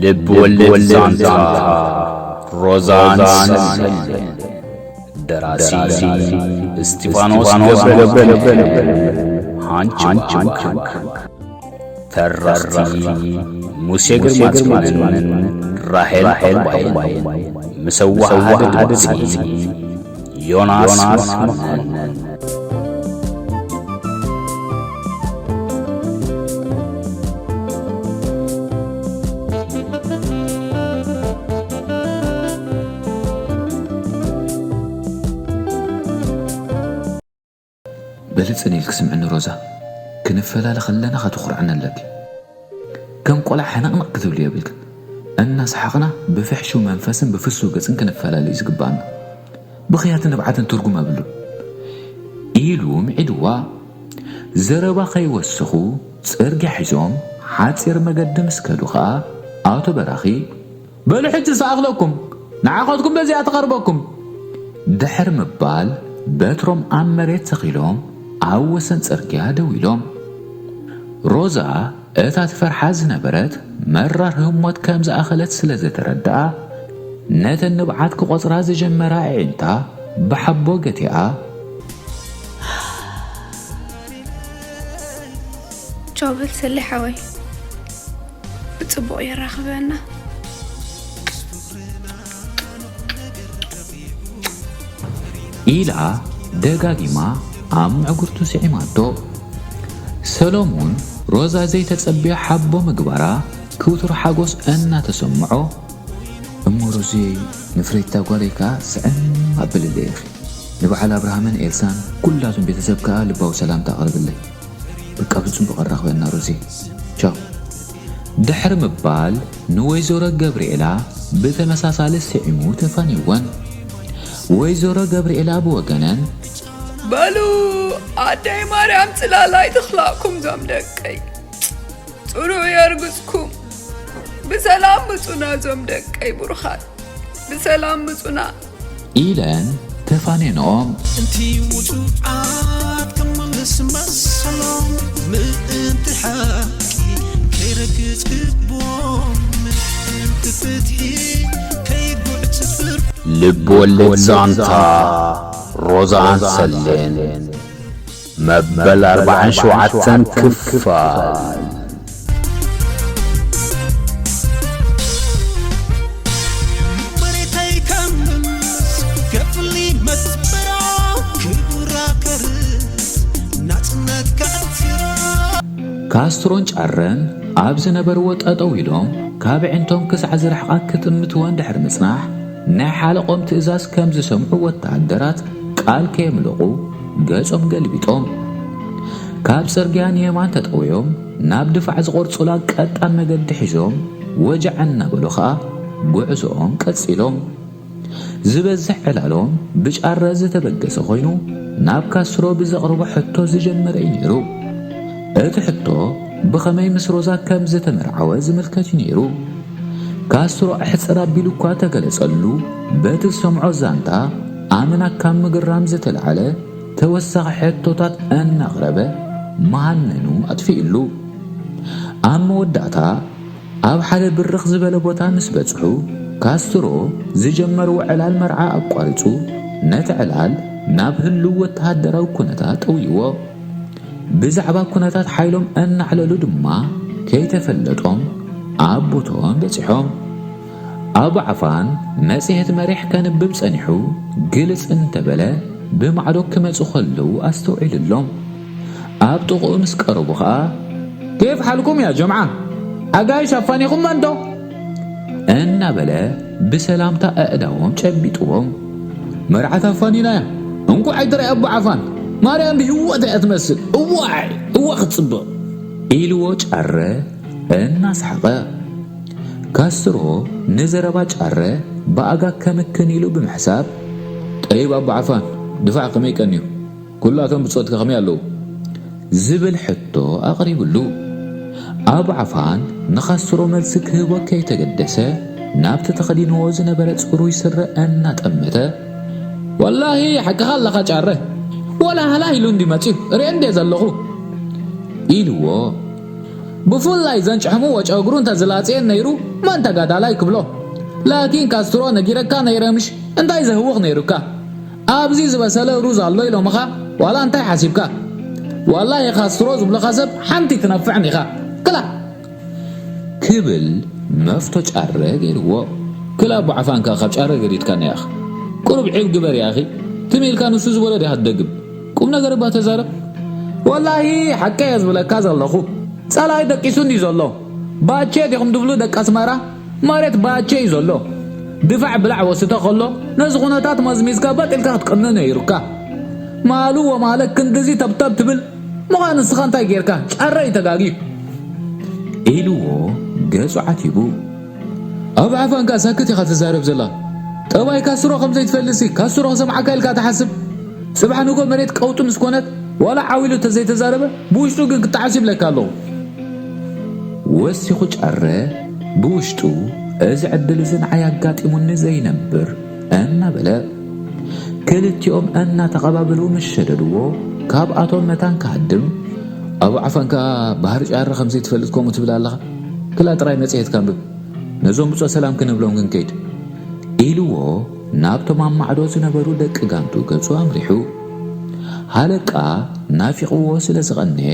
ልብ ወለድ ዛንታ ሮዛን ሰልም። ደራሲ እስጢፋኖስ ገብረ፣ ሃንች ባንክ። ተረኽቲ ሙሴ ግርማጽዮንን ራሄል ባይን። ምስ ኣወሃህዳ ድምጺ ዮናስ መኮነን። በሊ ጽን ኢልኪ ስምዕኒ ሮዛ፣ ክንፈላለ ከለና ከተኹርዕና ኣለኪ። ከም ቆልዓ ሕንቕንቕ ክትብሊ የብልክን። እናሰሓቕና ብፍሕሹው መንፈስን ብፍሱው ገጽን ክንፈላለ እዩ ዝግብኣና። ብኽያትን ንብዓትን ትርጉም ኣብሉን። ኢሉ ምዒድዋ። ዘረባ ከይወሰኹ ጽርግያ ሒዞም ሓጺር መገዲ ምስ ከዱ ኸኣ ኣቶ በራኺ፣ በሉ ሕጂ ዝኣኽለኩም፣ ንዓኻትኩም በዚኣ ትቐርበኩም። ድሕሪ ምባል በትሮም ኣብ መሬት ተኺሎም ኣብ ወሰን ጽርግያ ደው ኢሎም። ሮዛ እታ ትፈርሓ ዝነበረት መራር ህሞት ከም ዝኣኸለት ስለ ዘተረድኣ፣ ነተን ንብዓት ክቖጽራ ዝጀመራ ኣዒንታ ብሓቦ ገቲኣ። ቻው በል ሰሌ ሓወይ፣ ብጽቡቕ የራኽበና። ኢላ ደጋጊማ ኣብ ምዕጉርቱ ስዒማቶ። ሰሎሙን ሮዛ ዘይተጸብዮ ሓቦ ምግባራ ክውትሩ ሓጎስ እናተሰምዖ፣ እሞ ሮዝየይ ንፍረይታ ጓለይ ከኣ ስዕም ኣብልለይ ኢኺ። ንበዓል ኣብርሃምን ኤልሳን ኩላቶም ቤተሰብ ከኣ ልባዊ ሰላምታ ኣቕርብለይ። በቃ ብጽቡቕ ኣራኽበና ሮዚ። ቻው። ድሕሪ ምባል ንወይዘሮ ገብርኤላ ብተመሳሳሊ ስዒሙ ተፋንይወን። ወይዘሮ ገብርኤላ ብወገነን፣ በሉ ኣደይ ማርያም ጽላላ ኣይትኽላእኩም ዞም ደቀይ። ጽኑዕ የርግጽኩም። ብሰላም ምጹና ዞም ደቀይ ብሩኻት። ብሰላም ምጹና። ኢለን ተፋኔንኦም። እንቲ ውጹዓት ክምልስ መሰሎም ምእንቲ ሓቂ ከይረግጽ ልቦም ምእንቲ ፍትሒ ከይጉዕ ትፍር። ልብ ወለድ ዛንታ ሮዛን ሰሌን መበል ኣርባዓን ሸውዓተን ክፋል። መሬተይ ከምስ ከፍሊ መስመራ ክቡራ ከርስ ናጽነት ከዕትራ። ካስትሮን ጫረን ኣብ ዝነበርዎ ጠጠው ኢሎም ካብ ኣዒንቶም ክሳዕ ዝርሕቓ ክጥምትወን ድሕሪ ምጽናሕ፣ ናይ ሓለቖም ትእዛዝ ከም ዝሰምዑ ወተሃደራት ቃል ከየምለቑ ገጾም ገልቢጦም፣ ካብ ጽርግያ ንየማን ተጠውዮም ናብ ድፋዕ ዝቖርጹላ ቀጣን መገዲ ሒዞም ወጃዕ እናበሉ ኸኣ ጉዕዞኦም ቀጺሎም። ዝበዝሕ ዕላሎም ብጫረ ዝተበገሰ ኮይኑ፣ ናብ ካስትሮ ብዘቕርቦ ሕቶ ዝጀመረ እዩ ነይሩ። እቲ ሕቶ ብኸመይ ምስ ሮዛ ከም ዝተመርዓወ ዝምልከት እዩ ነይሩ። ካስትሮ ኣሕጽር ኣቢሉ እኳ ተገለጸሉ፣ በቲ ዝሰምዖ ዛንታ ኣመና ካብ ምግራም ዝተላዕለ ተወሳኺ ሕቶታት እናቕረበ መሃነኑ ኣጥፊእሉ። ኣብ መወዳእታ ኣብ ሓደ ብርኽ ዝበለ ቦታ ምስ በጽሑ፣ ካስትሮ ዝጀመርዎ ዕላል መርዓ ኣቋሪጹ፣ ነቲ ዕላል ናብ ህሉው ወተሃደራዊ ኩነታት ጠውይዎ። ብዛዕባ ኩነታት ሓይሎም እናዕለሉ ድማ ከይተፈለጦም ኣብ ቦትኦም በጺሖም። ኣቡ ዓፋን መጽሔት መሪሕ ከንብብ ጸኒሑ ግልጽ እንተበለ ብማዕዶ ክመጹ ከለዉ ኣስተውዒሉሎም። ኣብ ጥቕኡ ምስ ቀረቡ ኸኣ፣ "ኬፍ ሓልኩም ያ ጀምዓ? ኣጋይሽ ኣፋኒኹም እንዶ?" እናበለ ብሰላምታ ኣእዳዎም ጨቢጥዎም። "መርዓት ኣፋኒና እያ። እንቋዕ ኣይትረኣይ ኣቦ ዓፋን። ማርያም ብህይወት እያ ትመስል። እዋይ፣ እዋ ክትጽብቕ!" ኢልዎ ጫረ እናሰሓቐ። ካስትሮ ንዘረባ ጫረ ብኣጋ ከምክን ኢሉ ብምሕሳብ፣ "ጠይብ ኣቦ ዓፋን፣ ድፋዕ ከመይ ቀንዩ? ኩላቶም ብጾትካ ከመይ ኣለዉ?" ዝብል ሕቶ ኣቕሪብሉ። ኣቡ ዓፋን ንኻስትሮ መልሲ ክህቦ ከይተገደሰ፣ ናብቲ ተኸዲንዎ ዝነበረ ጽሩይ ስረ እናጠመተ፣ "ወላሂ ሓቅኻ ኣለኻ ጫረ፣ ወላ ሃላ ኢሉ እንዲ መጺኡ ርእየ እንድየ ዘለኹ" ኢልዎ። ብፍላይ ዘን ጭሕሙ ወጨጉሩ እንተዝላጽየን ነይሩ መን ተጋዳላይ ክብሎ። ላኪን ካስትሮ ነጊረካ ነይረ ምሽ እንታይ ዘህውኽ ነይሩካ? ኣብዚ ዝበሰለ ሩዝ ኣሎ ኢሎምኻ ዋላ እንታይ ሓሲብካ? ዋላሂ ካስትሮ ዝብሉኻ ሰብ ሓንቲ ትነፍዕን ኢኻ። ክላ! ክብል መፍቶ ጫረ ገይርዎ። ክላ ኣቦ ዓፋንካ ካብ ጫረ ገዲድካና ያኽ። ቁሩብ ዒብ ግበር ያኺ። ትም ኢልካ ንሱ ዝበሎ ዲኻ ትደግም? ቁም ነገር እባ ተዛረብ። ወላሂ ሓቀይ እየ ዝብለካ ዘለኹ። ጸላኢ ደቂሱ እንድዩ ዘሎ። ባቼ ዲኹም ድብሉ ደቂ ኣስመራ? መሬት ባቼ እዩ ዘሎ። ድፋዕ ብላዕ ወስተ ከሎ ነዚ ኩነታት መዝሚዝካ በጥ ኢልካ ክትቅንእ ነይሩካ። ማሉ ወማለ ክንድዚ ተብተብ ትብል ምዃን ንስኻ እንታይ ጌርካ? ጫረ እዩ ተጋግዩ። ኢልዎ ገጹ ዓቲቡ። ኣብ ዓፋንካ ሳክት ኢኻ ትዛረብ ዘላ። ጠባይ ካስትሮ ከም ዘይትፈልጥሲ ካስትሮ ክሰምዓካ ኢልካ ትሓስብ? ጽባሕ ንጎ መሬት ቀውጢ ምስ ኮነት ዋላ ዓው ኢሉ ተዘይተዛረበ ብውሽጡ ግን ክጠዓስ ይብለካ ኣለኹ። ወሲኹ ጫረ ብውሽጡ እዚ ዕድል እዚ ንዓይ ኣጋጢሙኒ ዘይነብር እናበለ ክልቲኦም እናተቐባበሉ ምስ ሸደድዎ ካብኣቶም መታን ክሃድም፣ ኣብ ዓፋንካ ባህሪ ጫረ ከም ዘይትፈልጥ ከምኡ ትብል ኣለኻ? ክላ ጥራይ መጽሔትካ ኣንብብ። ነዞም ብጾት ሰላም ክንብሎም ክንከይድ። ኢልዎ ናብቶም ኣብ ማዕዶ ዝነበሩ ደቂ ጋንቱ ገጹ ኣምሪሑ። ሃለቃ ናፊቕዎ ስለ ዝቐነየ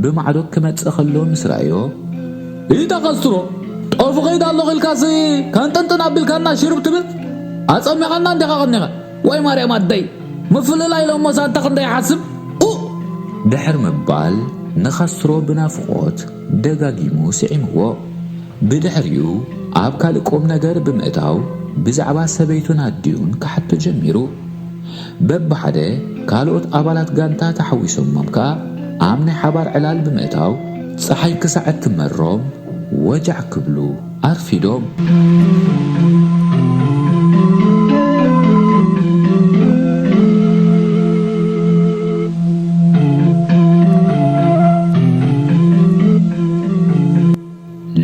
ብማዕዶ ክመጽእ ከሎ ምስ ረኣዮ፣ "ኢታ ካስትሮ፣ ጦፉ ከይድ ኣለኹ ኢልካሲ ከንጥንጥን ኣቢልካና ሽርብ ትብል? ኣጸሚቓና እንዲኻ ቀኒኻ? ወይ ማርያም ኣደይ፣ ምፍልላይ ኢሎሞ ሳንታ ክንደይ ይሓስብ? ኡ!" ድሕር ምባል ንኻስትሮ ብናፍቖት ደጋጊሙ ስዒምዎ። ብድሕሪኡ ኣብ ካልእ ቁም ነገር ብምእታው ብዛዕባ ሰበይቱን ኣዲኡን ክሓቶ ጀሚሩ። በብሓደ ካልኦት ኣባላት ጋንታ ተሓዊሶሞም ከኣ ኣብ ናይ ሓባር ዕላል ብምእታው ጸሓይ ክሳዕ እትመሮም ወጃዕ ክብሉ ኣርፊዶም።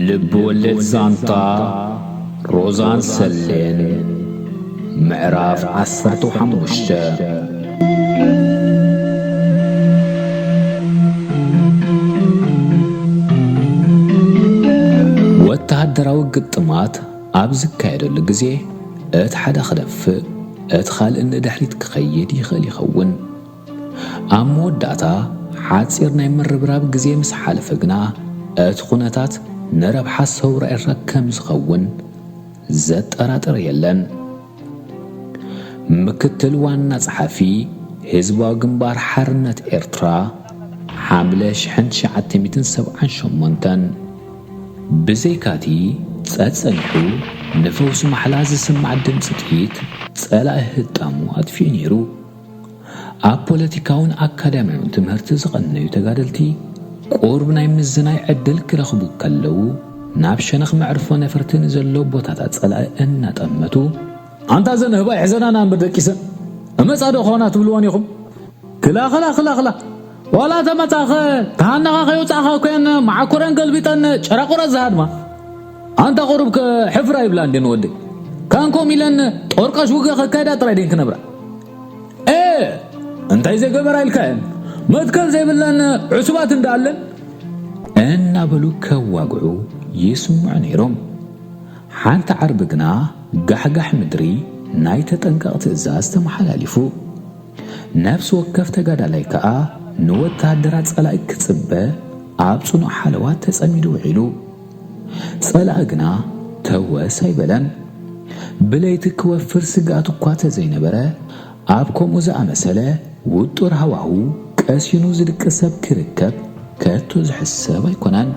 ልብ ወለድ ዛንታ ሮዛን ሰሌን ምዕራፍ ዓሰርተ ሓሙሽተ። ወተሃደራዊ ግጥማት ኣብ ዝካየደሉ ግዜ፣ እቲ ሓደ ክደፍእ፣ እቲ ካልእ ንድሕሪት ክኸይድ ይኽእል ይኸውን። ኣብ መወዳእታ፣ ሓጺር ናይ ምርብራብ ግዜ ምስ ሓለፈ ግና፣ እቲ ኩነታት ንረብሓ ሰውራ ኤርትራ ከም ዝኸውን ዘጠራጥር የለን። ምክትል ዋና ጸሓፊ ህዝባዊ ግንባር ሓርነት ኤርትራ፣ ሓምለ ሽሕን ትሽዓተ ሚእትን ሰብዓን ሸሞንተን። ብዘይካቲ ጸጸኒሑ ንፈውሲ ማሕላ ዝስማዕ ድምጺ ጥይት ጸላኢ ህጣሙ ኣጥፊኡ ነይሩ። ኣብ ፖለቲካውን ኣካዳሚያውን ትምህርቲ ዝቐነዩ ተጋደልቲ፣ ቁሩብ ናይ ምዝናይ ዕድል ክረኽቡ ከለዉ፣ ናብ ሸነኽ መዕርፎ ነፈርቲ ንዘሎ ቦታታት ጸላኢ እናጠመቱ፣ "ኣንታ ዘን ኣህባይ ሕዘናና እምበር ደቂሰን፣ እመጻ ዶ ኾና?" ትብልወን ኢኹም። ክላ፣ ክላ፣ ክላ፣ ክላ። ዋላ ተመጻኸ፣ ተሃነኻ ከይውጻእኻ ኮይን መዓኮረን ገልቢጠን ጨራቆረ ዝሃድማ። ኣንታ ቁሩብ ከ ሕፍራ ይብላ እንዴ ንወደይ። ካንኮም ኢለን ጦርቃሽ ውግእ ከካይዳ ጥራይ ደን ክነብራ። "ኤ፣ እንታይ ዘይገበራ ኢልካየን? መትከል ዘይብለን ዕሱባት እንዳኣለን?" እናበሉ ከዋግዑ ይስምዑ ነይሮም። ሓንቲ ዓርቢ ግና ጋሕጋሕ ምድሪ ናይ ተጠንቀቕ ትእዛዝ ተመሓላሊፉ። ነፍሲ ወከፍ ተጋዳላይ ከኣ ንወተሃደራት ጸላኢ ክጽበ ኣብ ጽኑዕ ሓለዋ ተጸሚዱ ውዒሉ። ጸላኢ ግና ተወስ ኣይበለን። ብለይቲ ክወፍር ስግኣት እኳ ተዘይነበረ፣ ኣብ ከምኡ ዝኣመሰለ ውጡር ሃዋሁ ቀሲኑ ዝድቅስ ሰብ ክርከብ ከቶ ዝሕሰብ ኣይኮነን።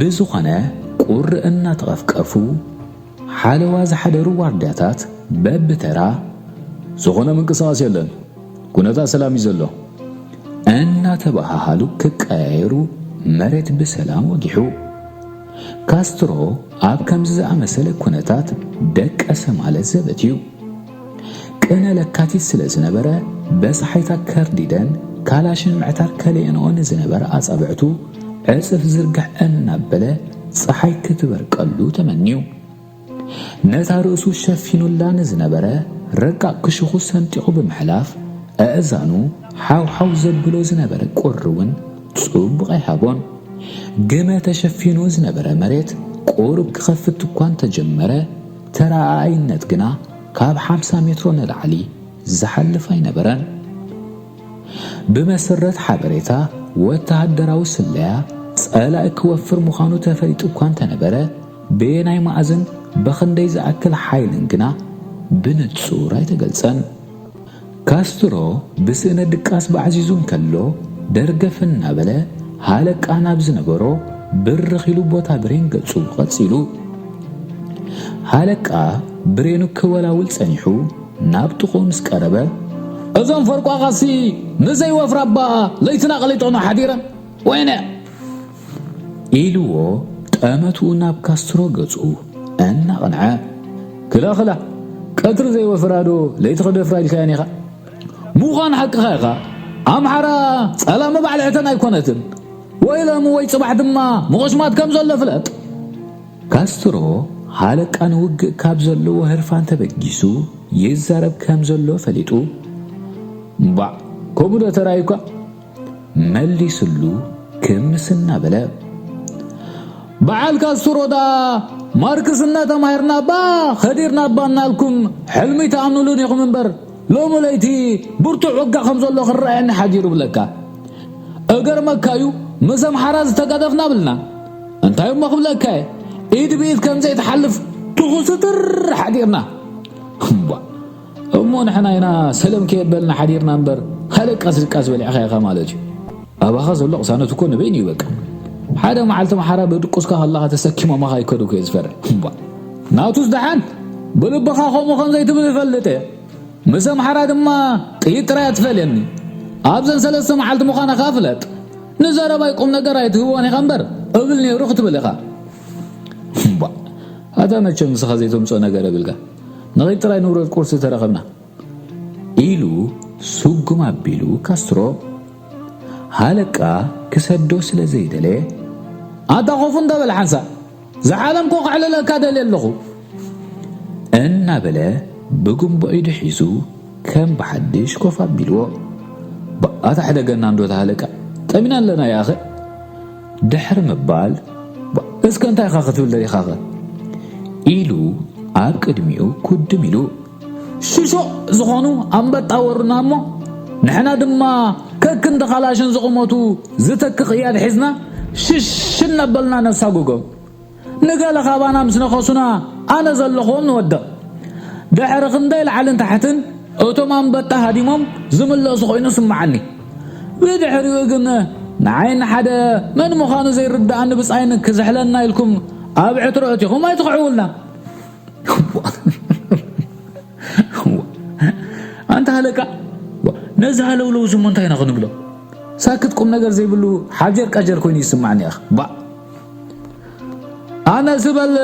ብዝኾነ፣ ቁሪ እናተቐፍቀፉ ሓለዋ ዝሓደሩ ዋርድያታት በብተራ፣ "ዝኾነ ምንቅስቓስ የለን፣ ኩነታት ሰላም እዩ ዘሎ" እናተበሃሃሉ ክቀያየሩ፣ መሬት ብሰላም ወጊሑ። ካስትሮ ኣብ ከምዚ ዝኣመሰለ ኩነታት ደቀሰ ማለት ዘበት እዩ። ቅነ ለካቲት ስለ ዝነበረ፣ በጻሓይታ ከርዲደን ካላሽን ምዕታር ከልአንኦ ንዝነበረ ኣጻብዕቱ ዕጽፍ ዝርግሕ እናበለ ጸሓይ ክትበርቀሉ ተመንዩ። ነታ ርእሱ ሸፊኑላ ንዝነበረ ረቃቕ ክሽኹ ሰንጢቑ ብምሕላፍ፣ ኣእዛኑ ሓው ሓው ዘብሎ ዝነበረ ቁሪ እውን ጽቡቕ ኣይሃቦን። ግመ ተሸፊኑ ዝነበረ መሬት ቁሩብ ክኸፍት እኳ እንተጀመረ፣ ተረኣኣይነት ግና ካብ ሓምሳ ሜትሮ ንላዕሊ ዝሓልፍ ኣይነበረን። ብመሰረት ሓበሬታ ወተሃደራዊ ስለያ፣ ጸላኢ ክወፍር ምዃኑ ተፈሊጡ እኳ እንተነበረ፣ በየናይ መኣዝን ብኽንደይ ዝኣክል ሓይልን ግና ብንጹር ኣይተገልጸን። ካስትሮ ብስእነት ድቃስ ባዕዚዙ እንከሎ፣ ደርገፍ እናበለ ሃለቃ ናብ ዝነበሮ ብርኽ ኢሉ ቦታ ብሬን ገጹ ቀጺሉ። ሃለቃ ብሬኑ ክወላውል ጸኒሑ ናብ ጥቕኡ ምስ ቀረበ፣ "እዞም ፈርቋቓሲ ንዘይወፍራ እባ ለይትና ቀሊጦና ሓዲረን፣ ወይነ!" ኢልዎ፣ ጠመትኡ ናብ ካስትሮ ገጹ እናቐንዐ፣ "ክላ፣ ክላ፣ ቀትሪ ዘይወፍራ ዶ ለይቲ ክደፍራ ኢልካየን ኢኻ? ምዃን ሓቅኻ ኢኻ። ኣምሓራ ጸላም ባዕልዕተን ኣይኮነትን። ወይ ሎሚ ወይ ጽባሕ ድማ ምቑሽማት ከም ዘሎ ፍለጥ።" ካስትሮ ሃለቃ ንውግእ ካብ ዘለዎ ህርፋን ተበጊሱ ይዛረብ ከም ዘሎ ፈሊጡ፣ "እምባዕ፣ ከምኡ ዶ ተራእዩካ?" መሊስሉ ክምስ እናበለ፣ "በዓል ካስትሮ ደኣ ማርክስና ተማሂርና እባ ኸዲርና እባ እናልኩም ሕልሚ ትኣምኑሉን ኢኹም እምበር፣ ሎሚ ለይቲ ብርቱዕ ውግእ ከም ዘሎ ክረኣየኒ ሓዲሩ ብለካ። እገርመካ እዩ፣ ምስ ኣምሓራ ዝተጋደፍና ብልና። እንታይ እሞ ክብለካ እየ፣ ኢድ ብኢድ ከም ዘይትሓልፍ ትኹስትር ሓዲርና። እምቧ፣ እሞ ንሕና ኢና ሰለም ከየበልና ሓዲርና እምበር፣ ሃለቃስ ድቃስ በሊዕኻ ኢኻ ማለት እዩ። ኣባኻ ዘሎ ቅሳነት እኮ ንበይኑ እዩ በቃ። ሓደ መዓልቲ ኣምሓራ ብድቁስካ ከለኻ ተሰኪሞማኻ ይከዱ እኮ እየ ዝፈርሕ። እምቧ፣ ናቱስ ደሓን ብልብኻ ከምኡ ከም ዘይትብል እፈልጥ እየ። ምስ ኣምሓራ ድማ ጥይት ጥራይ እያ ትፈልየኒ። ኣብዘን ሰለስተ መዓልቲ ምዃና ከኣ ፍለጥ። ንዘረባይ ቁም ነገር ኣይትህቦን ኢኻ እምበር፣ እብል ነይሩ ክትብል ኢኻ። እምቧ፣ ኣታ መቸም ንስኻ ዘይተምጽኦ ነገር የብልካ። ንኺድ ጥራይ ንውረድ ቁርሲ ተረኸብና። ኢሉ ስጉም ኣቢሉ ካስትሮ፣ ሃለቃ ክሰዶ ስለ ዘይደለየ፣ ኣታ ኮፍ እንዳ በል ሓንሳእ፣ ዝሓለምኮ ከዕልለካ ደልየ ኣለኹ፣ እናበለ ብጉንቦ ኢዱ ሒዙ ከም ብሓድሽ ኮፍ ኣቢልዎ። ኣታ ሕደገና እንዶ እታ ሃለቃ፣ ጠሚና ኣለና ይኣኸ። ድሕሪ ምባል፣ እስከ እንታይ ኢኻ ክትብል ደሊኻኸ? ኢሉ ኣብ ቅድሚኡ ኩድም ኢሉ። ሽሾ ዝኾኑ ኣንበጣ ወሩና እሞ፣ ንሕና ድማ ከክንዲ ካላሽን ዝቕመቱ ዝተኪ ቅያድ ሒዝና ሽሽ እናበልና ነሳጉጎም። ንገለ ካባና ምስ ነኸሱና ኣነ ዘለኹዎም ንወድቕ። ድሕሪ ክንደይ ላዕልን ታሕትን እቶም ኣንበጣ ሃዲሞም ዝምለሱ ኮይኑ ስምዓኒ። ብድሕሪኡ ግን ንዓይ ንሓደ መን ምዃኑ ዘይርድኣኒ ብጻይን ክዝሕለና ኢልኩም ኣብ ዕትሮ እቲኹም ኣይትኽዕውልና። ኣንታ ሃለቃ፣ ነዚ ሃለውለው ዝሞ እንታይ ኢና ክንብሎ? ሳክት ቁም ነገር ዘይብሉ ሓጀር ቀጀር ኮይኑ ይስማዕኒ ኢኻ። ባእ። ኣነ ዝበል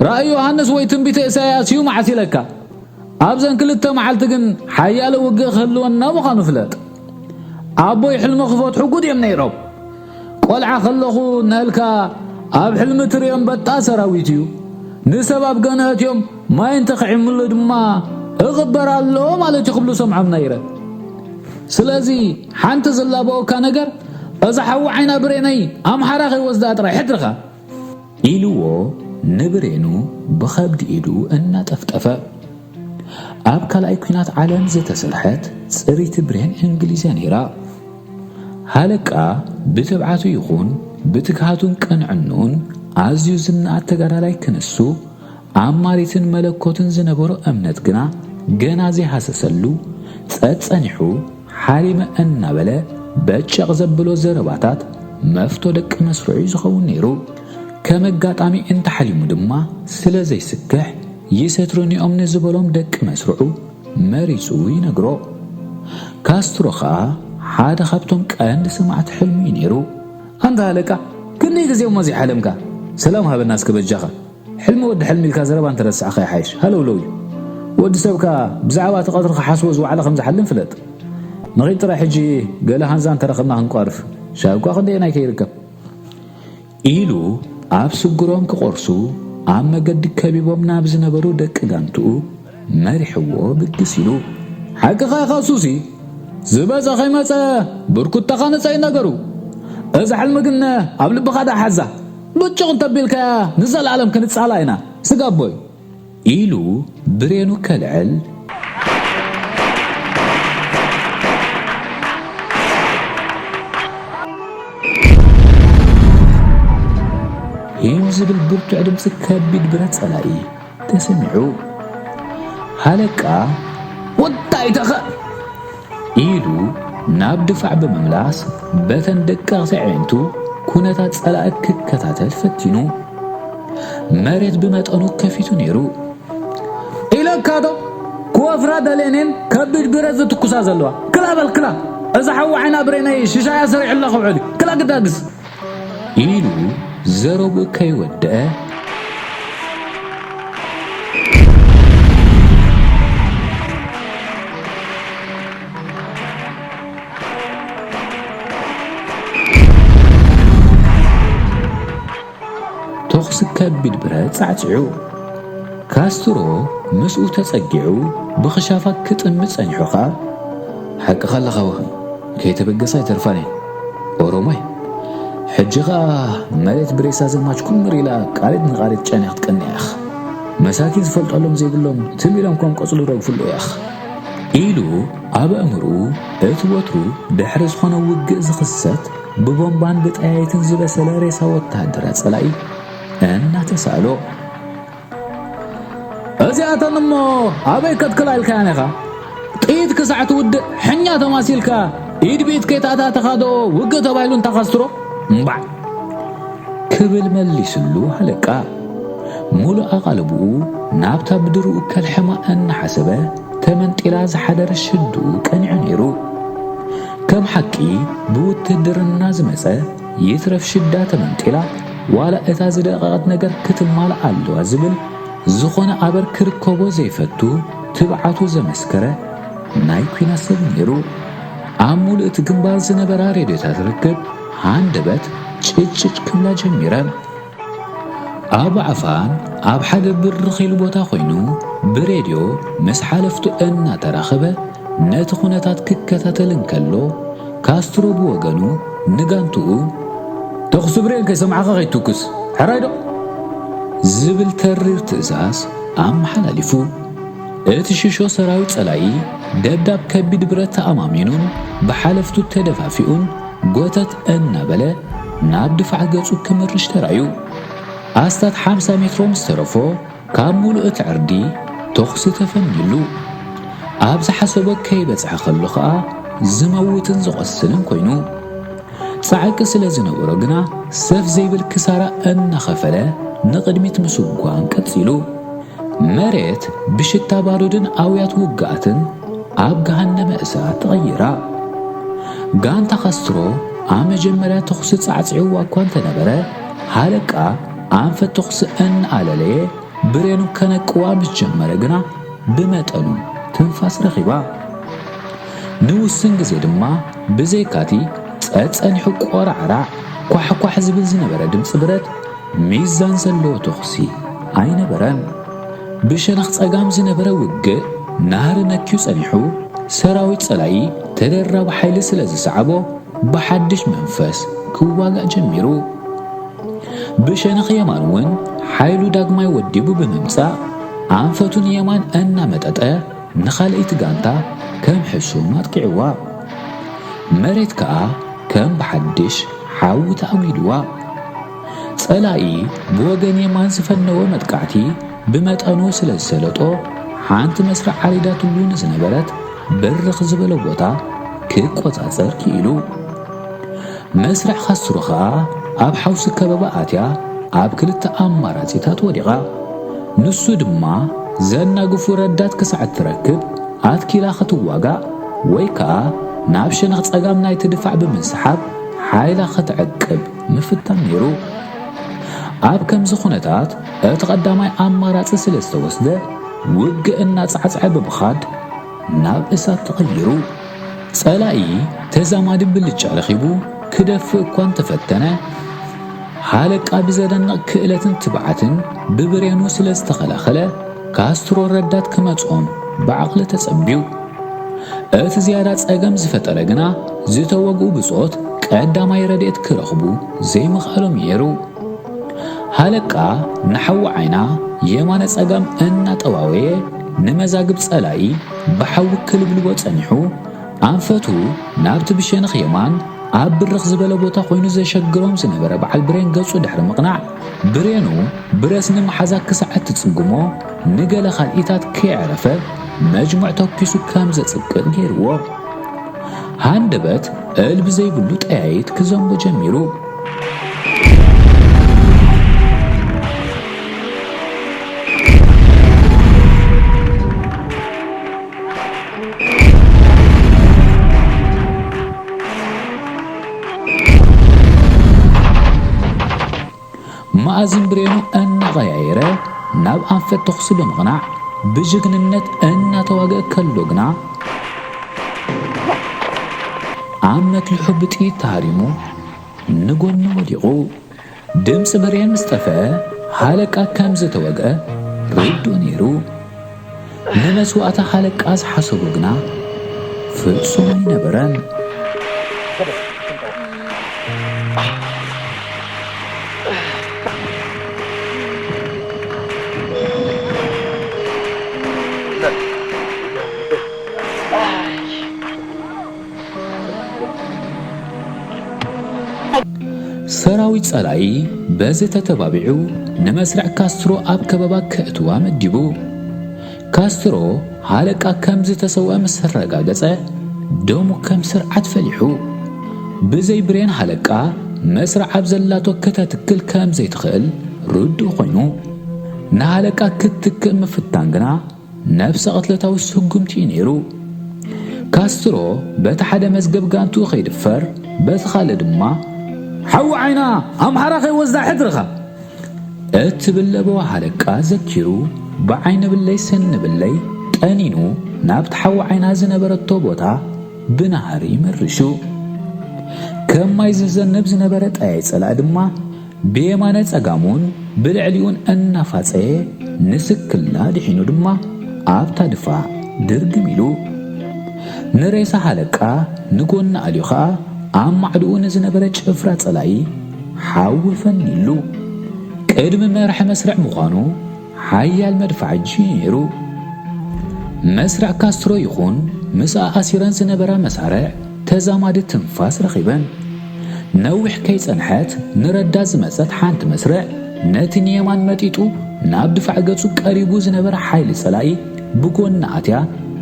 ራእይ ዮሃንስ ወይ ትንቢተ ኢሳያስ እዩ መዓስ ኢለካ። ኣብዘን ክልተ መዓልቲ ግን ሓያለ ውግእ ክህልወና ምዃኑ ፍለጥ። ኣቦይ ሕልሚ ክፈትሑ ጉድ እዮም ነይሮም። ቆልዓ ከለኹ እናልካ ኣብ ሕልሚ ትርእዮም በጣ ሰራዊት እዩ። ንሰብ ኣብ ገንሀት እዮም ማይ እንተኽዒምሉ ድማ እቕበር ኣሎ ማለት እዩ ክብሉ ሰምዖም ነይረ። ስለዚ ሓንቲ ዝላበወካ ነገር እዛ ሓዊ ዓይና ብሬነይ ኣምሓራ ከይወስዳ ጥራይ ሕድርኻ። ኢልዎ ንብሬኑ ብኸብዲ ኢዱ እናጠፍጠፈ። ኣብ ካልኣይ ኲናት ዓለም ዝተሰርሐት ጽሪቲ ብሬን እንግሊዝ እያ ነይራ። ሃለቃ ብትብዓቱ ይኹን ብትግሃቱን ቅንዕንኡን ኣዝዩ ዝነኣድ ተጋዳላይ ክንሱ፣ ኣብ ማሪትን መለኮትን ዝነበሮ እምነት ግና ገና ዘይሃሰሰሉ፣ ጸጸኒሑ ሓሊመ እናበለ በጨቕ ዘብሎ ዘረባታት መፍቶ ደቂ መስርዑ እዩ ዝኸውን ነይሩ። ከም ኣጋጣሚ እንተሓሊሙ ድማ ስለ ዘይስክሕ፣ ይሰትሩኒ እዮም ንዝበሎም ደቂ መስርዑ መሪጹ ይነግሮ። ካስትሮ ኸኣ ሓደ ካብቶም ቀንዲ ሰማዕቲ ሕልሙ እዩ ነይሩ። ኣንታ ሃለቃ፣ ክንደይ ግዜ እሞ ዘይሓለምካ? ሰላም ሃበና እስከ በጃኻ። ሕልሚ ወዲ ሕልሚ ኢልካ ዘረባ እንተረሳዕካ ይሓይሽ። ሃለውለው እዩ። ወዲ ሰብካ ብዛዕባ እቲ ቀትሪ ክሓስቦ ዝወዓለ ከም ዝሓልም ፍለጥ። ንኺድ ጥራይ ሕጂ ገለ ሃንዛ እንተረኸብና ክንቋርፍ። ሻሂ እኳ ክንደየናይ ከይርከብ። ኢሉ ኣብ ስግሮም ክቖርሱ ኣብ መገዲ ከቢቦም ናብ ዝነበሩ ደቂ ጋንትኡ መሪሕዎ ብግስ ኢሉ። ሓቅኻ ኢኻ ሱሲ፣ ዝበጸ ከይመጸ ብርኩታኻ ንጸይ ነገሩ። እዛ ሕልሚ ግን ኣብ ልብኻ ደኣ ሓዛ። ብጭቕ እንተቢልካያ ንዘለኣለም ክንጻላ ኢና። ስጋቦይ። ኢሉ ብሬኑ ከልዕል፣ ሂም ዝብል ብርቱዕ ድምፂ ከቢድ ብረት ጸላኢ ተሰሚዑ። ሃለቃ፣ "ወዳይ ተኸ!" ኢሉ ናብ ድፋዕ ብምምላስ፣ በተን ደቀቕቲ ኣዒንቱ ኩነታት ጸላኢ ክከታተል ፈቲኑ። መሬት ብመጠኑ ከፊቱ ነይሩ። "ኢለካ ዶ? ክወፍራ ደልየኔን ከቢድ ብረት ዝትኩሳ ዘለዋ። ክላ በል ክላ! እዛ ሓዊ ዓይና ብሬነይ ሽሻያ ሰሪዑላ ክውዕል እዩ። ክላ ግዳግስ!" ኢሉ ዘረብኡ ከይወደአ፣ ተኹሲ ከቢድ ብረት ጻዕጺዑ። ካስትሮ ምስኡ ተጸጊዑ ብኽሻፋ ክጥምት ጸኒሑ ኸኣ፣ "ሓቅኻ ኣለኻ ወኺ፣ ከይተበገሳ ኣይተርፋን እየን። ኦሮማይ፣ ሕጂ ኸኣ መሬት ብሬሳ ዘማች ኩምር ኢላ ቃሪት ንቓሪት ጨንያ ክትቀንያ ኢኻ። መሳኪን ዝፈልጠሎም ዘይብሎም ትም ኢሎም ከም ቆጽሊ ረግፍሉ ኢኻ" ኢሉ ኣብ ኣእምርኡ እቲ ወትሩ ድሕሪ ዝኾነ ውግእ ዝኽሰት ብቦምባን ብጠያይትን ዝበሰለ ሬሳ ወተሃደራት ጸላኢ እናተሳእሎ። "እዚኣተን እሞ ኣበይ ከትክላ ኢልካያን ኢኻ? ጥይት ክሳዕ ትውድእ ሕኛ ተማሲልካ ኢድ ብኢድ ከይተኣታተኻ ዶ ውግእ ተባሂሉ እንታ ካስትሮ? እምባዕ!" ክብል መሊስሉ ሃለቃ። ሙሉእ ኣቓልብኡ ናብታ ብድርኡ ከልሕማ እናሓሰበ ተመንጢላ ዝሓደረ ሽዱኡ ቀኒዑ ነይሩ። ከም ሓቂ ብውትህድርና ዝመጸ ይትረፍ ሽዳ ተመንጢላ፣ ዋላ እታ ዝደቐቐት ነገር ክትማላእ ኣለዋ ዝብል ዝኾነ ኣበር ክርከቦ ዘይፈቱ ትብዓቱ ዘመስከረ ናይ ኲናት ሰብ ነይሩ። ኣብ ሙሉእ እቲ ግንባር ዝነበራ ሬድዮታት ርክብ ሃንደበት ጭጭጭ ክብላ ጀሚረን። ኣብ ዓፋን ኣብ ሓደ ብርኽ ኢሉ ቦታ ኮይኑ ብሬድዮ ምስ ሓለፍቱ እናተራኸበ ነቲ ኩነታት ክከታተል እንከሎ፣ ካስትሮ ብወገኑ ንጋንትኡ፣ "ተኹሲ ብሬን ከይሰማዕካ ከይትትኩስ፣ ሕራይ ዶ?" ዝብል ተሪር ትእዛዝ ኣመሓላሊፉ። እቲ ሽሾ ሰራዊት ጸላኢ ደብዳብ ከቢድ ብረት ተኣማሚኑን ብሓለፍቱ ተደፋፊኡን ጎተት እናበለ ናብ ድፋዕ ገጹ ክምርሽ ተራእዩ። ኣስታት ሓምሳ ሜትሮ ምስ ተረፎ፣ ካብ ሙሉእ እቲ ዕርዲ ተኹሲ ተፈንዩሉ። ኣብ ዝሓሰቦ ከይበጽሐ ከሎ ኸኣ ዝመውትን ዝቖስልን ኮይኑ። ጻዕቂ ስለ ዝነበሮ ግና ሰፍ ዘይብል ክሳራ እናኸፈለ ንቕድሚት ምስጓም ቀጺሉ። መሬት ብሽታ ባሩድን ኣውያት ውግኣትን ኣብ ገሃነመ እሳት ተቐይራ። ጋንታ ካስትሮ ኣብ መጀመርያ ተኹሲ ጻዕጺዕዋ እኳ እንተነበረ፣ ሃለቃ ኣንፈት ተኹሲ እናኣለለየ ብሬኑ ከነቅዋ ምስ ጀመረ ግና ብመጠኑ ትንፋስ ረኺባ። ንውሱን ግዜ ድማ ብዘይካቲ ጸጸኒሑ ቆራዕራዕ ኳሕኳሕ ዝብል ዝነበረ ድምጺ ብረት ሚዛን ዘለዎ ተኹሲ ኣይነበረን። ብሸነኽ ጸጋም ዝነበረ ውግእ ናህሪ ነክዩ ጸኒሑ፣ ሰራዊት ጸላኢ ተደራቢ ሓይሊ ስለ ዝሰዓቦ ብሓድሽ መንፈስ ክዋጋእ ጀሚሩ። ብሸነኽ የማን እውን ሓይሉ ዳግማይ ወዲቡ ብምምጻእ ኣንፈቱ ንየማን እናመጠጠ ንኻልኣይቲ ጋንታ ከም ሕሱም ኣጥቂዕዋ። መሬት ከኣ ከም ብሓድሽ ሓዊ ተኣጒድዋ። ጸላኢ ብወገን የማን ዝፈነወ መጥቃዕቲ ብመጠኑ ስለ ዝሰለጦ፣ ሓንቲ መስርዕ ዓሪዳትሉ ንዝነበረት ብርኽ ዝበለ ቦታ ክቆጻጸር ክኢሉ። መስርዕ ካስትሮ ኸኣ ኣብ ሓውሲ ከበባ ኣትያ ኣብ ክልተ ኣማራጺታት ወዲቓ። ንሱ ድማ ዘናግፉ ረዳት ክሳዕ እትረክብ ኣትኪላ ክትዋጋእ ወይ ከኣ ናብ ሸነኽ ጸጋም ናይቲ ድፋዕ ብምስሓብ ሓይላ ክትዕቅብ ምፍታን ነይሩ። ኣብ ከምዚ ኩነታት እቲ ቀዳማይ ኣማራጺ ስለ ዝተወስደ ውግእ እናጻዕጸዐ ብምኻድ ናብ እሳት ተቐይሩ። ጸላኢ ተዛማዲ ብልጫ ረኺቡ ክደፍእ እኳ እንተፈተነ፣ ሃለቃ ብዘደንቕ ክእለትን ትብዓትን ብብሬኑ ስለ ዝተኸላኸለ፣ ካስትሮ ረዳት ክመጽኦም ብዓቕሊ ተጸብዩ። እቲ ዝያዳ ጸገም ዝፈጠረ ግና ዝተወግኡ ብጾት ቀዳማይ ረድኤት ክረኽቡ ዘይምኽኣሎም ነይሩ። ሃለቃ ንሓዊ ዓይና የማነ ጸጋም እናጠዋወየ ንመዛግብ ጸላኢ ብሓዊ ክልብልቦ ጸኒሑ፣ ኣንፈቱ ናብቲ ብሸነኽ የማን ኣብ ብርኽ ዝበለ ቦታ ኮይኑ ዘሸግሮም ዝነበረ በዓል ብሬን ገጹ ድሕሪ ምቕናዕ፣ ብሬኑ ብረስኒ መሓዛ ክሳዕ እትጽግሞ፣ ንገለ ካልኢታት ከየዕረፈ መጅሙዕ ተኲሱ ከም ዘጽቅጥ ገይርዎ። ሃንደበት እልቢ ዘይብሉ ጠያይት ክዘንቦ ጀሚሩ። መኣዝን ብሬኑ እናቐያየረ ናብ ኣንፈት ተኹሲ ብምቕናዕ ብጅግንነት እናተዋግአ ከሎ ግና፣ ኣብ መትልሑ ብጥይት ተሃሪሙ ንጎኒ ወዲቑ። ድምፂ ብሬን ምስ ጠፍአ፣ ሃለቃ ከም ዝተወግአ ርዱእ ነይሩ። ንመስዋእቲ ሃለቃ ዝሓሰቦ ግና ፍጹም ኣይነበረን። ሰራዊት ጸላኢ በዚ ተተባቢዑ ንመስርዕ ካስትሮ ኣብ ከበባ ከእትዋ መዲቡ። ካስትሮ ሃለቃ ከም ዝተሰውአ ምስ ኣረጋገጸ፣ ደሙ ከም ስርዓት ፈሊሑ። ብዘይ ብሬን ሃለቃ መስርዕ ኣብ ዘላቶ ከተትክል ከም ዘይትኽእል ርዱእ ኮይኑ፣ ንሃለቃ ክትክእ ምፍታን ግና ነፍሰ ቅትለታዊ ስጉምቲ እዩ ነይሩ። ካስትሮ በቲ ሓደ መዝገብ ጋንትኡ ከይድፈር፣ በቲ ካልእ ድማ፣ "ሓዊ ዓይና ኣምሓራ ከይወስዳ ሕድርኻ!" እትብል ለበዋ ሃለቃ ዘኪሩ፣ ብዓይኒ ብለይ ስኒ ብለይ ጠኒኑ ናብቲ ሓዊ ዓይና ዝነበረቶ ቦታ ብናህሪ መርሹ። ከም ማይ ዝዘንብ ዝነበረ ጠያይ ጸላኢ ድማ ብየማነ ጸጋሙን ብልዕሊኡን እናፋጸየ ንስክላ ድሒኑ ድማ ኣብታ ድፋዕ ድርግም ኢሉ። ንሬሳ ሃለቃ ንጎኒ ኣልዩ ኸኣ ኣብ ማዕድኡ ንዝነበረ ጭፍራ ጸላኢ ሓዊ ፈኒሉ። ቅድሚ መራሒ መስርዕ ምዃኑ ሓያል መድፍዓ እጅ ነይሩ። መስርዕ ካስትሮ ይኹን ምስኣ ኣሲረን ዝነበራ መሳርዕ ተዛማዲ ትንፋስ ረኺበን። ነዊሕ ከይጸንሐት ንረዳት ዝመጸት ሓንቲ መስርዕ ነቲ ንየማን መጢጡ ናብ ድፋዕ ገጹ ቀሪቡ ዝነበረ ሓይሊ ጸላኢ ብጎኒ ኣትያ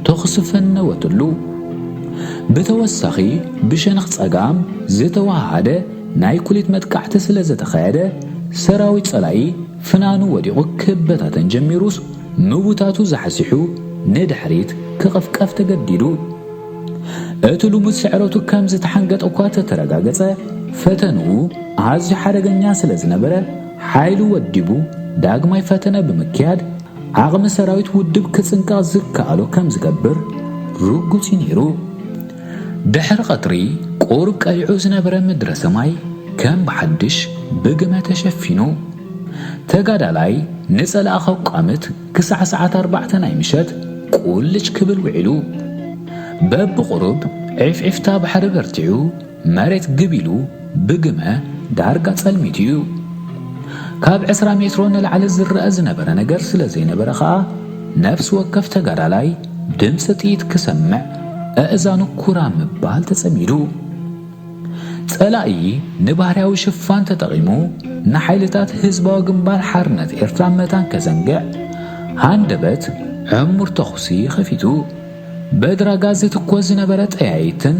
ተኹሲ ፈነወትሉ። ብተወሳኺ ብሸነኽ ጸጋም ዝተወሃሃደ ናይ ኩሊት መጥቃዕቲ ስለ ዝተኻየደ፣ ሰራዊት ጸላኢ ፍናኑ ወዲቑ ክበታተን ጀሚሩስ፣ ምውታቱ ዛሕዚሑ ንድሕሪት ክቕፍቀፍ ተገዲዱ። እቲ ልሙድ ስዕረቱ ከም ዝተሓንገጠ እኳ ተተረጋገጸ፣ ፈተንኡ ኣዝዩ ሓደገኛ ስለ ዝነበረ፣ ሓይሉ ወዲቡ ዳግማይ ፈተነ ብምክያድ፣ ዓቕሚ ሰራዊት ውድብ ክጽንቀቕ ዝከኣሎ ከም ዝገብር ርጉጽ እዩ ነይሩ። ድሕሪ ቀትሪ፣ ቁሩብ ቀሊዑ ዝነበረ ምድረ ሰማይ ከም ብሓድሽ ብግመ ተሸፊኑ። ተጋዳላይ ንጸላኢ ከቋምት ክሳዕ ሰዓት ኣርባዕተ ናይ ምሸት ቁልጭ ክብል ውዒሉ። በብቑሩብ ዒፍዒፍታ ባሕሪ በርቲዑ፣ መሬት ግብ ኢሉ ብግመ ዳርጋ ጸልሚቱ እዩ። ካብ ዕስራ ሜትሮ ንላዕሊ ዝረአ ዝነበረ ነገር ስለ ዘይነበረ ኸኣ፣ ነፍሲ ወከፍ ተጋዳላይ ድምጺ ጥይት ክሰምዕ ኣእዛኑ ኩራ ምባል ተጸሚዱ። ጸላኢ ንባህርያዊ ሽፋን ተጠቒሙ ንሓይልታት ህዝባዊ ግንባር ሓርነት ኤርትራ መታን ከዘንግዕ ሃንደበት ዕሙር ተኹሲ ከፊቱ። በድራጋ ዝትኮስ ዝነበረ ጠያይትን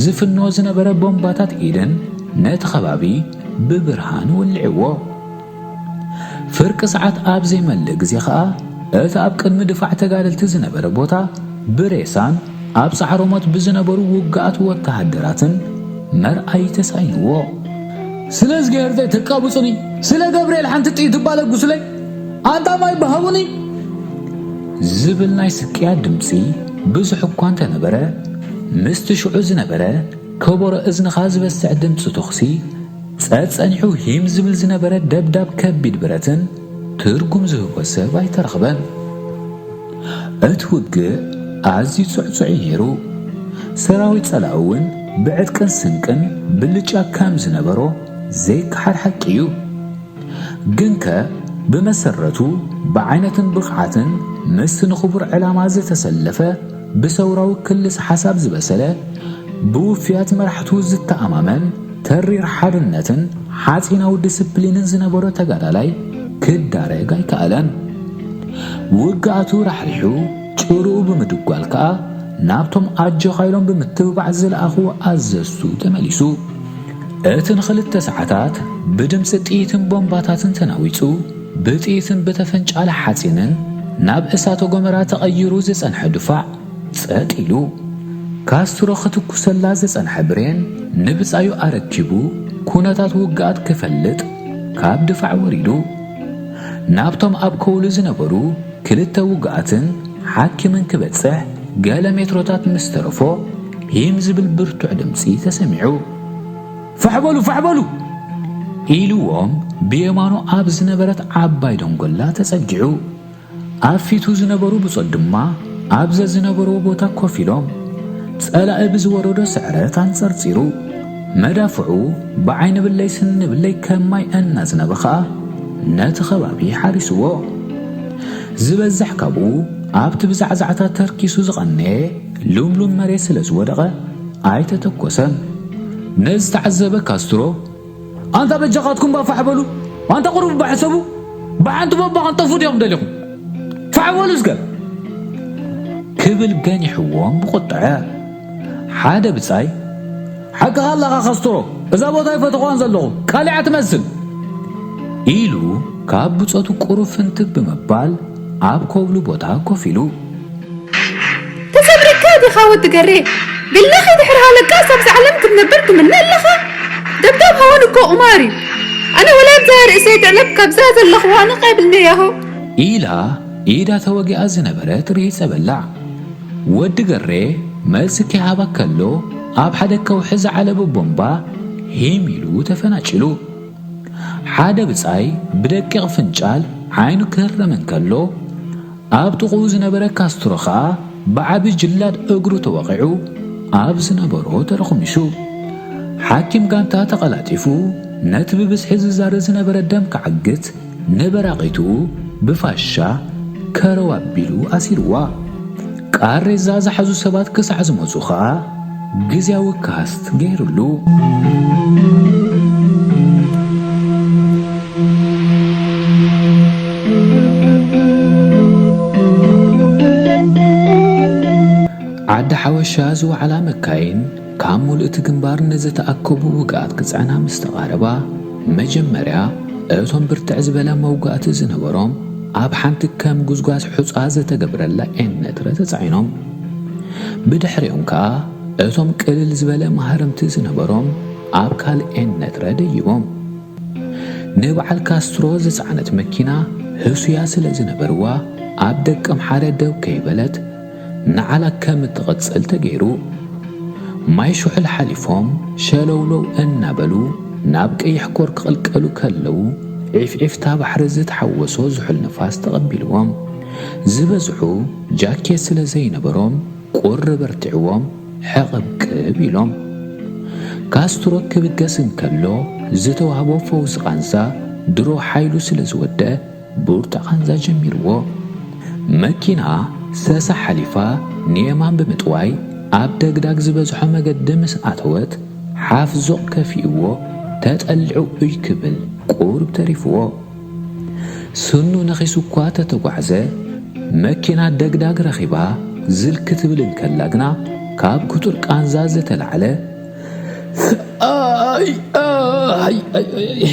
ዝፍኖ ዝነበረ ቦምባታት ኢድን ነቲ ከባቢ ብብርሃን ወልዕዎ። ፍርቂ ሰዓት ኣብ ዘይመልእ ግዜ ኸኣ፣ እቲ ኣብ ቅድሚ ድፋዕ ተጋደልቲ ዝነበረ ቦታ ብሬሳን ኣብ ጻዕሮሞት ብዝነበሩ ውግኣት ወተሃደራትን መርኣይ ተሳኢንዎ። "ስለ እዝግሄር ዘይተቃብጹኒ፣ ስለ ገብርኤል ሓንቲ ጥይት እባ ለግሱለይ፣ ኣንታ ማይ በሃቡኒ!" ዝብል ናይ ስቅያት ድምጺ ብዙሕ እኳ እንተነበረ፣ ምስቲ ሽዑ ዝነበረ ከበሮ እዝንኻ ዝበስዕ ድምጺ ተኹሲ ጸጸኒሑ ሂም ዝብል ዝነበረ ደብዳብ ከቢድ ብረትን ትርጉም ዝህቦ ሰብ ኣይተረኽበን። እቲ ውግእ ኣዝዩ ጽዕጹዕ እዩ ነይሩ። ሰራዊት ጸላኢ እውን ብዕጥቅን ስንቅን ብልጫ ከም ዝነበሮ ዘይከሓድ ሓቂ እዩ። ግንከ ብመሰረቱ ብዓይነትን ብቕዓትን ምስቲ ንኽቡር ዕላማ ዝተሰለፈ ብሰውራዊ ክልስ ሓሳብ ዝበሰለ ብውፍያት መራሕቱ ዝተኣማመን ተሪር ሓድነትን ሓጺናዊ ዲስፕሊንን ዝነበሮ ተጋዳላይ ክዳረግ ኣይከኣለን። ውግኣቱ ራሕሪሑ ጭርኡ ብምድጓል ከኣ ናብቶም ኣጆኻ ኢሎም ብምትብባዕ ዝለኣኹዎ ኣዘዝቱ ተመሊሱ። እቲ ንኽልተ ሰዓታት ብድምጺ ጥይትን ቦምባታትን ተናዊጹ ብጥይትን ብተፈንጫለ ሓጺንን ናብ እሳተ ጎመራ ተቐይሩ ዝጸንሐ ድፋዕ ጸጥ ኢሉ። ካስትሮ ክትኩሰላ ዝጸንሐ ብሬን ንብጻዩ ኣረኪቡ ኩነታት ውግኣት ክፈልጥ ካብ ድፋዕ ወሪዱ። ናብቶም ኣብ ከውሉ ዝነበሩ ክልተ ውግኣትን ሓኪምን ክበጽሕ ገለ ሜትሮታት ምስ ተረፎ ሂም ዝብል ብርቱዕ ድምጺ ተሰሚዑ። ፋሕ በሉ ፋሕ በሉ ኢልዎም ብየማኑ ኣብ ዝነበረት ዓባይ ደንጎላ ተጸጊዑ። ኣብ ፊቱ ዝነበሩ ብጾት ድማ ኣብ ዘዝነበርዎ ቦታ ኮፍ ኢሎም ጸላኢ ብዝወረዶ ስዕረት ኣንጸርጺሩ መዳፍዑ ብዓይኒ ብለይ ስኒ ብለይ ከም ማይ እናዝነበ ኸኣ ነቲ ኸባቢ ሓሪስዎ። ዝበዝሕ ካብኡ ኣብቲ ብዛዕዛዕታ ተርኪሱ ዝቐነየ ልምሉም መሬት ስለ ዝወደቐ ኣይተተኮሰን። ነዚ ዝተዓዘበ ካስትሮ ኣንታ በጃኻትኩም ባፋሕ በሉ ኣንታ ቁሩብ ባሕሰቡ ብሓንቲ ቦባ ክንጠፉ ድዮም ደሊኹም ፋሕ በሉ እስከ ክብል ገኒሕዎም ብቁጥዐ ሓደ ብጻይ ሓቅኻ ኣለኻ ካስትሮ እዛ ቦታ ይፈተኽዋን ዘለኹ ቃሊዓ ትመስል ኢሉ ካብ ብጾቱ ቁሩብ ፍንትግ ብምባል ኣብ ኮብሉ ቦታ ኮፍ ኢሉ ተሰብሪካ ዲኻ ወዲ ገሬ? ብላኺ ድሕሪ ሃለቃስ ኣብዛ ዓለም ክትነብር ትምነ ኣለኻ? ደብዳብ ሃወን እኮ ቁማር እዩ። ኣነ ወላ ኣብዛ ርእሰይ ትዕለብ ካብዛ ዘለኽዋ ንቕ ኣይብልን'የ ያሆ። ኢላ ኢዳ ተወጊኣ ዝነበረት ርሂጸ በላዕ። ወዲ ገሬ መልሲ ከይሃባ ከሎ ኣብ ሓደ ከውሒ ዝዓለበ ቦምባ ሂም ኢሉ ተፈናጭሉ። ሓደ ብጻይ ብደቂቕ ፍንጫል ዓይኑ ክህረም እንከሎ፣ ኣብ ጥቕኡ ዝነበረ ካስትሮ ኸኣ ብዓቢ ጅላድ እግሩ ተወቒዑ ኣብ ዝነበሮ ተረኹሚሱ። ሓኪም ጋንታ ተቐላጢፉ ነቲ ብብዝሒ ዝዛረ ዝነበረ ደም ክዓግት ንበራቒቱ ብፋሻ ከረው ኣቢሉ ኣሲርዋ። ቃሬዛ ዝሓዙ ሰባት ክሳዕ ዝመጹ ኸኣ ግዝያዊ ካስት ገይርሉ። ዓዲ ሓወሻ ዝወዓላ መካይን ካብ ሙሉእ እቲ ግንባር ንዝተኣከቡ ውግኣት ክጽዕና ምስ ተቓረባ፣ መጀመርያ እቶም ብርትዕ ዝበለ መውጋእቲ ዝነበሮም ኣብ ሓንቲ ከም ጉዝጓዝ ሑጻ ዝተገብረላ ኤን ነትረ ተጻዒኖም። ብድሕሪኦም ከኣ እቶም ቅልል ዝበለ ማህረምቲ ዝነበሮም ኣብ ካልእ ኤን ነትረ ደይቦም። ንበዓል ካስትሮ ዝጸዓነት መኪና ህሱያ ስለ ዝነበርዋ ኣብ ደቀምሓረ ደው ከይበለት ንዓላ ከም እትቕጽል ተገይሩ። ማይ ሹሕል ሓሊፎም ሸለውለው እናበሉ ናብ ቀይሕ ኮር ክቕልቀሉ ከለዉ ዒፍዒፍታ ባሕሪ ዝተሓወሶ ዝሑል ንፋስ ተቐቢልዎም። ዝበዝሑ ጃኬት ስለ ዘይነበሮም ቁሪ በርቲዕዎም ሕቕብቅብ ኢሎም። ካስትሮ ክብገስ እንከሎ ዝተዋህቦ ፈውሲ ቃንዛ ድሮ ሓይሉ ስለ ዝወደ ብርቱዕ ቃንዛ ጀሚርዎ። መኪና ሰሳ ሓሊፋ ንየማን ብምጥዋይ ኣብ ደግዳግ ዝበዝሖ መገዲ ምስ ኣተወት ሓፍ ዞቕ ከፊእዎ ተጠሊዑ ኡይ ክብል ቁሩብ ተሪፍዎ። ስኑ ነኺሱ እኳ ተተጓዕዘ፣ መኪና ደግዳግ ረኺባ ዝል ክትብል እንከላ ግና ካብ ክቱር ቃንዛ ዝተላዕለ ኣይ ኣይ ኣይ ኣይ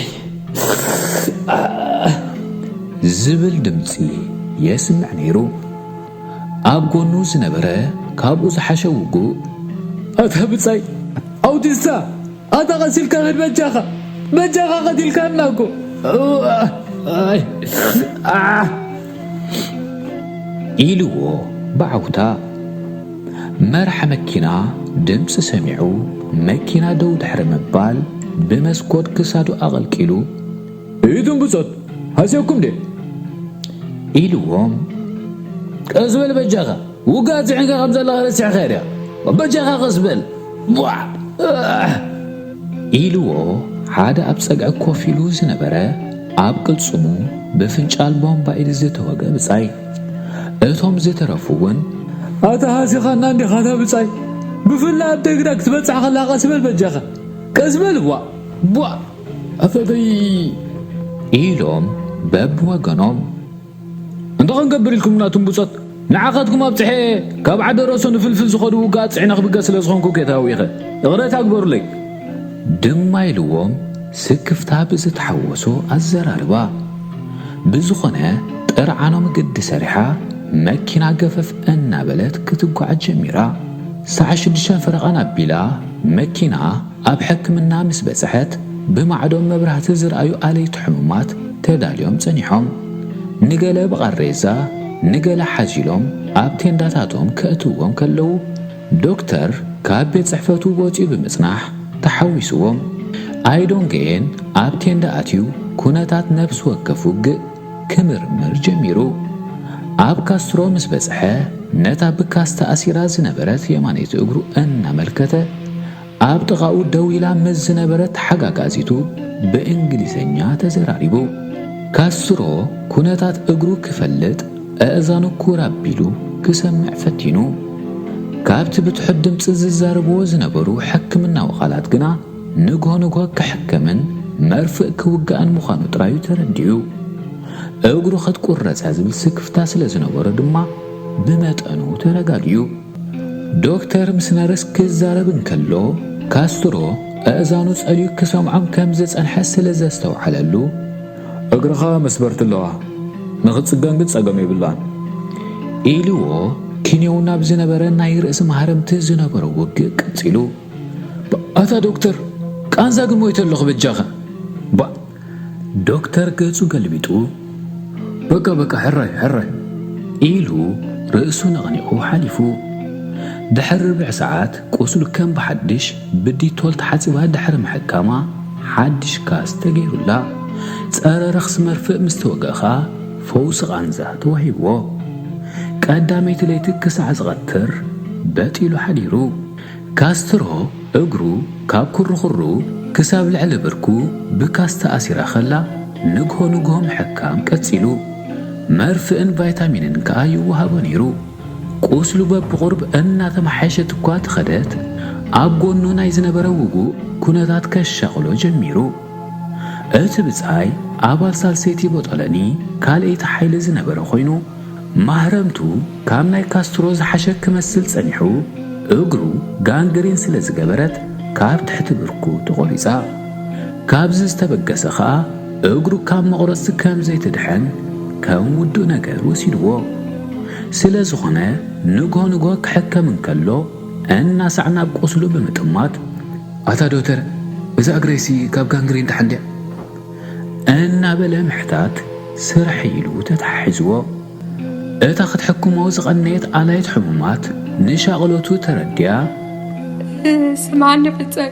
ዝብል ድምጺ የስምዕ ነይሩ። ኣብ ጎኑ ዝነበረ ካብኡ ዝሓሸ ውጉእ ኣታ ብጻይ ኣውቲስታ ኣታ ቀሲልካ ኽድ በጃኻ በጃኻ ቀቲልካና እኮ ኢልዎ ብዓውታ። መራሕ መኪና ድምፂ ሰሚዑ መኪና ደው ድሕሪ ምባል ብመስኮት ክሳዱ ኣቐልቂሉ ኢቱም ብፆት ሃስየኩም ድየ ኢልዎም። ቀስ በል በጃኻ ውግእ ኣፅዒንካ ከም ዘለኻ ረሲዕካ ድያ? በጃኻ ቀስ በል። ቧዕ! ኢልዎ ሓደ ኣብ ጸግዒ ኮፍ ኢሉ ዝነበረ ኣብ ቅልጽሙ ብፍንጫል ቦምባ ኢድ ዝተወግአ ብጻይ። እቶም ዝተረፉ እውን ኣታ ሃሲኻና እንዲኻ ኣታ ብጻይ፣ ብፍላይ ኣብ ደግዳ ክትበጽሕ ከላ ቀስ በል በጃኻ፣ ቀስ በል ቧ ቧ ኣፈተይ ኢሎም በብወገኖም እንተ ኸንገብር ኢልኩም ናቱም ብጾት ንዓኻትኩም ኣብጽሐ ካብ ዓደ ረሶ ንፍልፍል ዝኾዱ ውግኣት ጽዒነ ክብገ ስለ ዝኾንኩ ጌታ ኣውኢኸ ይቕሬታ ግበሩለይ ድማ ኢልዎም ስክፍታ ብዝተሓወሶ ኣዘራርባ። ብዝኾነ ጥርዓኖም ግዲ ሰሪሓ መኪና ገፈፍ እናበለት ክትጓዓዝ ጀሚራ። ሰዓ ሽዱሽተ ፈረቓን ኣቢላ መኪና ኣብ ሕክምና ምስ በጽሐት ብማዕዶ መብራህቲ ዝረኣዩ ኣለይቲ ሕሙማት ተዳልዮም ጸኒሖም። ንገለ ብቓሬዛ ንገለ ሓዚሎም ኣብ ቴንዳታቶም ከእትዎም ከለዉ ዶክተር ካብ ቤት ጽሕፈቱ ወጺኡ ብምጽናሕ ተሓዊስዎም። ኣይዶንገየን ኣብ ቴንዳ ኣትዩ ኩነታት ነብሲ ወከፍ ውግእ ክምርምር ጀሚሩ። ኣብ ካስትሮ ምስ በጽሐ ነታ ብካስ ተኣሲራ ዝነበረት የማነይቲ እግሩ እናመልከተ ኣብ ጥቓኡ ደው ኢላ ምስ ዝነበረት ተሓጋጋዚቱ ብእንግሊዝኛ ተዘራሪቡ። ካስትሮ ኩነታት እግሩ ክፈልጥ ኣእዛኑ ኩር ኣቢሉ ክሰምዕ ፈቲኑ። ካብቲ ብትሑት ድምጺ ዝዛረብዎ ዝነበሩ ሕክምናዊ ቃላት ግና ንግሆ ንግሆ ክሕከምን መርፍእ ክውጋእን ምዃኑ ጥራዩ ተረዲኡ። እግሩ ክትቁረጻ ዝብል ስክፍታ ስለ ዝነበሮ ድማ ብመጠኑ ተረጋጊኡ። ዶክተር ምስ ነርስ ክዛረብ እንከሎ ካስትሮ ኣእዛኑ ጸልዩ ክሰምዖም ከም ዝጸንሐ ስለ ዘስተውዓለሉ እግርኻ መስበርቲ ኣለዋ፣ ንኽጽገን ግን ጸገም የብላን ኢልዎ ኪንዮው ናብ ዝነበረ ናይ ርእሲ ማህረምቲ ዝነበሮ ውግእ ቀጺሉ። ኣታ ዶክተር ቃንዛ ግን ሞይተ ኣለኹ በጃኻ። ባ ዶክተር ገጹ ገልቢጡ በቃ በቃ ሕራይ ሕራይ ኢሉ ርእሱ ነቕኒቑ ሓሊፉ። ድሕሪ ርብዕ ሰዓት ቁስሉ ከም ብሓድሽ ብዲቶል ተሓጺባ ድሕሪ ምሕካማ ሓድሽ ካስ ተገይሩላ። ጸረ ረኽሲ መርፍእ ምስ ተወግአ ኸኣ ፈውሲ ቃንዛ ተዋሂብዎ። ቀዳመይቲ ለይቲ ክሳዕ ዝቐትር በጥ ኢሉ ሓዲሩ። ካስትሮ እግሩ ካብ ኩርኹሩ ክሳብ ልዕሊ ብርኩ ብካስ ተኣሲራ ኸላ ንግሆ ንግሆ ምሕካም ቀጺሉ። መርፍእን ቫይታሚንን ከኣ ይወሃቦ ነይሩ። ቁስሉ በብቑርብ እናተመሓየሸት እኳ ተኸደት፣ ኣብ ጎኑ ናይ ዝነበረ ውጉእ ኩነታት ከሻቕሎ ጀሚሩ። እቲ ብጻይ ኣባል ሳልሰይቲ ቦጦለኒ ካልኣይቲ ሓይሊ ዝነበረ ኮይኑ፣ ማህረምቱ ካብ ናይ ካስትሮ ዝሓሸ ክመስል ጸኒሑ፣ እግሩ ጋንግሪን ስለ ዝገበረት ካብ ትሕቲ ብርኩ ተቖሪጻ። ካብዚ ዝተበገሰ ኸኣ እግሩ ካብ መቑረጽቲ ከም ዘይትድሕን ከም ውዱእ ነገር ወሲድዎ። ስለ ዝኾነ ንግሆ ንግሆ ክሕከም እንከሎ እናሳዕ ናብ ቁስሉ ብምጥማት፣ ኣታ ዶተር፣ እዛ እግረይሲ ካብ ጋንግሪን ደሓን ድያ? እናበለ ምሕታት ስርሕ ኢሉ ተተሓሒዝዎ። እታ ክትሕክሞ ዝቐነየት ኣላይት ሕሙማት ንሻቕሎቱ ተረዲኣ፣ ስምዓኒ ብጸይ፣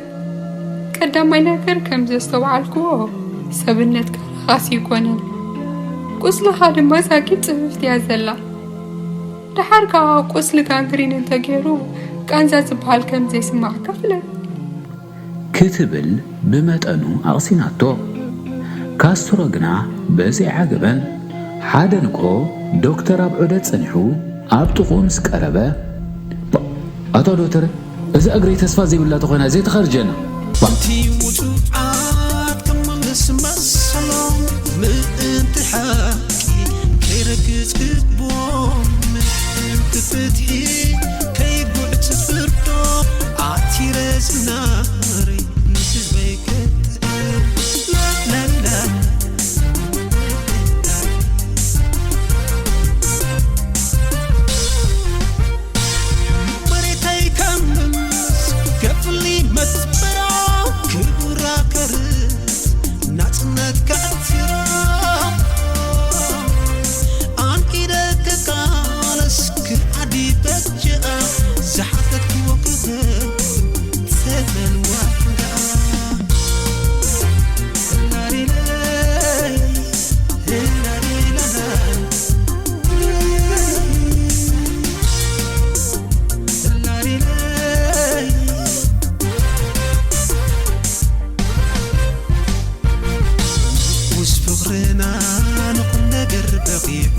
ቀዳማይ ነገር ከም ዘስተውዓልክዎ ሰብነትካ ርኻስ ኣይኮነን። ቁስልኻ ድማ ዛጊት ጽፍፍቲ እያ ዘላ። ደሓር ከኣ ቁስሊ ጋንግሪን እንተገይሩ ቃንዛ ዝበሃል ከም ዘይስማዓካ ፍለጥ። ክትብል ብመጠኑ ኣቕሲናቶ። ካስትሮ ግና በዚ ኣይዓገበን። ሓደ ንግሆ ዶክተር ኣብ ዑደት ጸኒሑ ኣብ ጥቕኡ ምስ ቀረበ፣ "ባ-፣ ኣታ ዶክተር፣ እዛ እግረይ ተስፋ ዘይብላ ተኾይና ዘይትኸርጀና። ባ-" እቲ ውጹዓት ክምልስ መሰሎም ምእንቲ ሓቂ ከይረግጽ ግቦም ምእንቲ ፍትሒ ከይጉዕት ፍርዶ ኣቲረ ዝናሪ ንህዝበይ ክጥዕር ላላላ። መሬተይ ከም ገፍሊ መትበራ ክቡራ ከርስ ናጽነት ከዕትራ ኣንኪደ ክቃለስ ክዓዲ በጃ ና ንኹም ነገር በቂዑ